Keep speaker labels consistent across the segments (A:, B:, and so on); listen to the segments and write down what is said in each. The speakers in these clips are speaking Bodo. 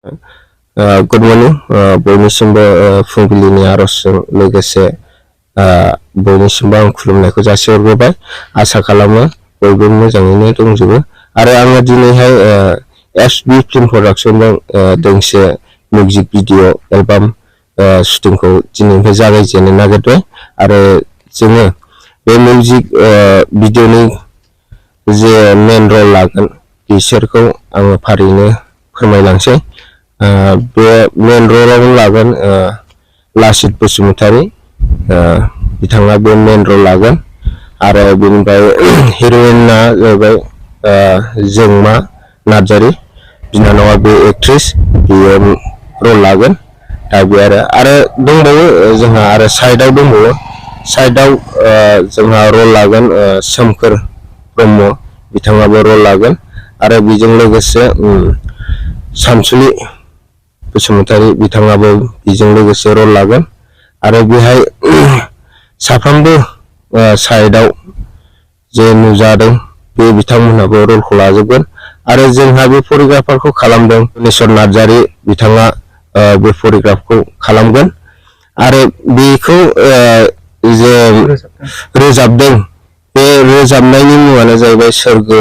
A: Good morning, बयनिसिमबो फुंबिलिनि आर'जजों लोगोसे बयनिसिमबो आं खुलुमनायखौ जासिहरग्रोबाय। आसा खालामो बयबो मोजाङैनो दंजोबो आरो आङो दिनैहाय SB फिल्म प्रडाक्शनजों दोंसे मिउजिक भिडिअ एलबाम शुटिंखौ दिनैनिफ्राय जागायजेननो नागिरदों आरो जोङो बे मिउजिक भिडिअनि जे मेन रल लागोन बिसोरखौ आङो फारियैनो फोरमायलांसै। बे मेन रलाव लागोन लासित बसुमतारी, बिथाङा बे मेन रल लागोन आरो बेनिफ्राय हिर'इनआ जाहैबाय जोंमा नार्जारी, बिनानावा बे एक्ट्रेस, बियो रल लागोन। दा बे आरो दंबावो जोंहा आरो साइडआव दंबावो, साइडआव जोंहा रल लागोन सोमखोर ब्रह्म, बिथाङाबो रल लागोन आरो बेजों लोगोसे सानसुलि बसुमतारी, बिथाङाबो बेजों लोगोसे रल लागोन आरो बेहाय साफ्रोमबो साइडआव जे नुजादों बे बिथांमोनहाबो रलखौ लाजोबगोन आरो जोंहा बे करिय'ग्राफारखौ खालामदों नेस्वर नार्जारी, बिथाङा बे करिय'ग्राफखौ खालामगोन आरो बेखौ जे रोजाबदों बे रोजाबनायनि मुङानो जाहैबाय सोरगो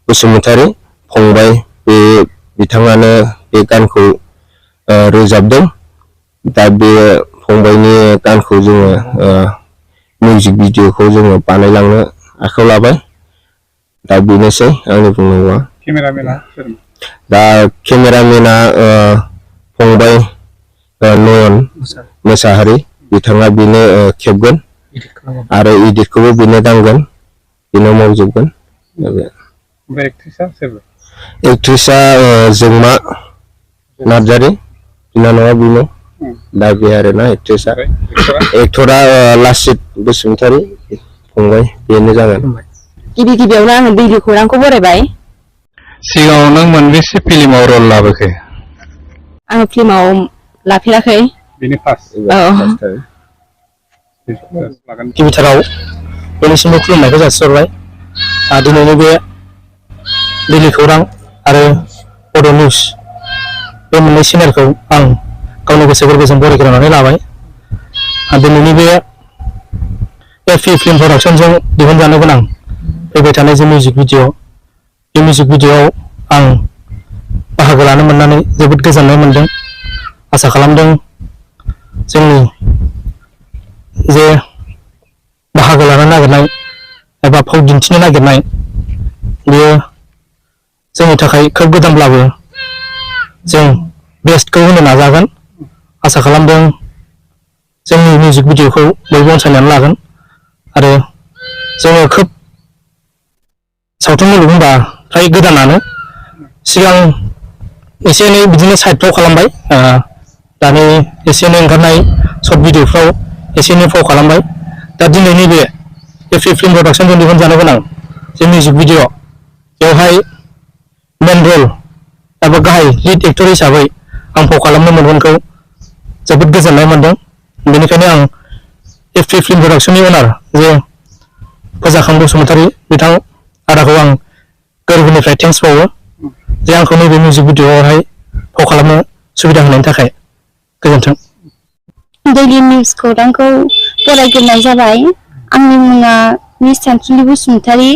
A: बसुमतारी फंबाय, बे बिथाङानो बे गानखौ रोजाबदों। दा बे फंबायनि गानखौ जोङो मिउजिक भिडिअखौ जोङो बानायलांनो आखायाव लाबाय। दा बेनोसै आंनि बुंनांगौआ। दा केमेरामेना फंबाय नयन मोसाहारी, बिथाङा बेनो खेबगोन आरो इडिटखौबो बेनो दांगोन, बेनो मावजोबगोन। एक्ट्रेसा जोंमा नार्जारी, बिनानावा बेनो। दा बे आरोना एक्ट्रेसा। एक्टरा लासित बसुमतारी फंबाय, बेनो जागोन।
B: गिबि गिबियावनो आङो दैलि खौरांखौ बरायबाय।
C: सिगाङाव नों मोनबेसे फिल्माव रल लाबोखो?
B: आङो फिल्माव लाफेराखै।
D: गिबिथाराव बयनिसिमबो खुलुमनायखौ जासिहरबाय। दिनैनि बे दैलि खौरां आरो बड' निउस बे मोननै चेनेलखौ आं गावनि गोसो गोरबोजों बरायग्रोनानै लाबाय। दिनैनि बे एफि फिल्म प्रडाक्शनजों दिहुनजानो गोनां फैबाय थानाय जे मिउजिक भिडिअ, बे मिउजिक भिडिअआव आं बाहागो लानो मोननानै जोबोद गोजोननाय मोनदों। आसा खालामदों जोंनि जे बाहागो लानो नागिरनाय एबा फाव दिन्थिनो नागिरनाय बेयो जोंनि थाखाय खोब गोदानब्लाबो जों बेस्टखौ होनो नाजागोन। आसा खालामदों जोंनि मिउजिक भिडिअखौ बयबो अनसायनानै लागोन आरो जोङो खोब सावथुन मुलुग होनबा फ्राय गोदानानो, सिगां एसे एनै बिदिनो साइडफ्राव खालामबाय, दानि एसे एनै ओंखारनाय सर्ट भिडिअफ्राव एसे एनै फाव खालामबाय। दा दिनैनि बे एफि फिल्म प्रडाक्शनजों दिहुनजानो गोनां जे मिउजिक भिडिअ, बेवहाय मेन रल एबा गाहाय लिड एक्टर हिसाबै आं फाव खालामनो मोनगोनखौ जोबोद गोजोननाय मोनदों। बेनिखायनो आं एफि फिल्म प्रडाक्शननि अनार जे फोजाखां बसुमतारी, बिथां आदाखौ आं गोरबोनिफ्राय थेंक्स बावो जे आंखौ नैबे मिउजिक भिडिअआवहाय फाव खालामनो सुबिदा होनायनि थाखाय। गोजोन्थों।
E: दैलि निउस खौरांखौ फरायग्रोनाय जाबाय। आंनि मुङा मिस सानसुलि बसुमतारी।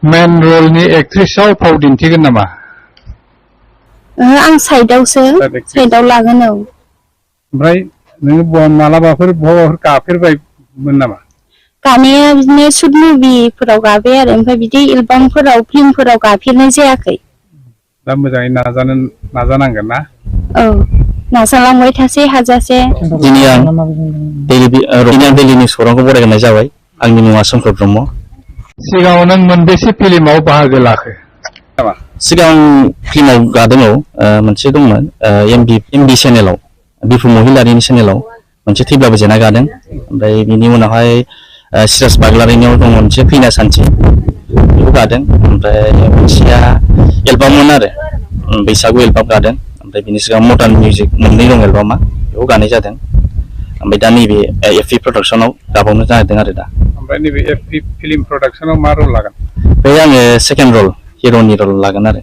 C: मेन रलनि एक्ट्रेसआव फाव दिन्थिगोन नामा?
E: आं साइडआवसो, साइडआव लागोन। औ।
C: ओमफ्राय नोङो मालाबाफोर बहाबाफोर गाफेरबायमोन नामा?
E: गानाया बिदिनो शर्ट मुभिफोराव गाबाय आरो, ओमफ्राय बिदि एलबामफोराव फिल्मफोराव गाफेरनाय जायाखै।
C: दा मोजाङै नाजानांगोन ना?
E: औ, नाजालांबाय थासै हाजासे।
D: दिनै आं दैलि निउस खौरांखौ बरायग्रोनाय जाबाय। आंनि मुङा सोमखोर ब्रह्म।
C: सिगाङाव नों मोनबेसे फिल्माव बाहागो लाखो?
D: सिगां फिल्माव गादों, मोनसे दंमोन एमबि चेनेलाव, बिफु महिलारिनि चेनेलाव मोनसे थैब्लाबो जेना गादों। ओमफ्राय बिनि उनावहाय सिराज बाग्लारिनियाव दं मोनसे फैना सानथि, बेखौ गादों। ओमफ्राय मोनसेया एलबाममोन आरो बैसागु एलबाम गादों। ओमफ्राय बिनि सिगां मडार्न मिउजिक मोननै दं एलबामा, बेखौ गानाय जादों। ओमफ्राय दा नैबे एफि प्रडाक्शनाव गाबावनो जादों आरो दा।
C: ओमफ्राय नैबे एफि फिल्म प्रडाक्शनाव मा रल लागोन?
D: बे आङो सेकेन्ड रल, हिर'नि रल लागोन आरो।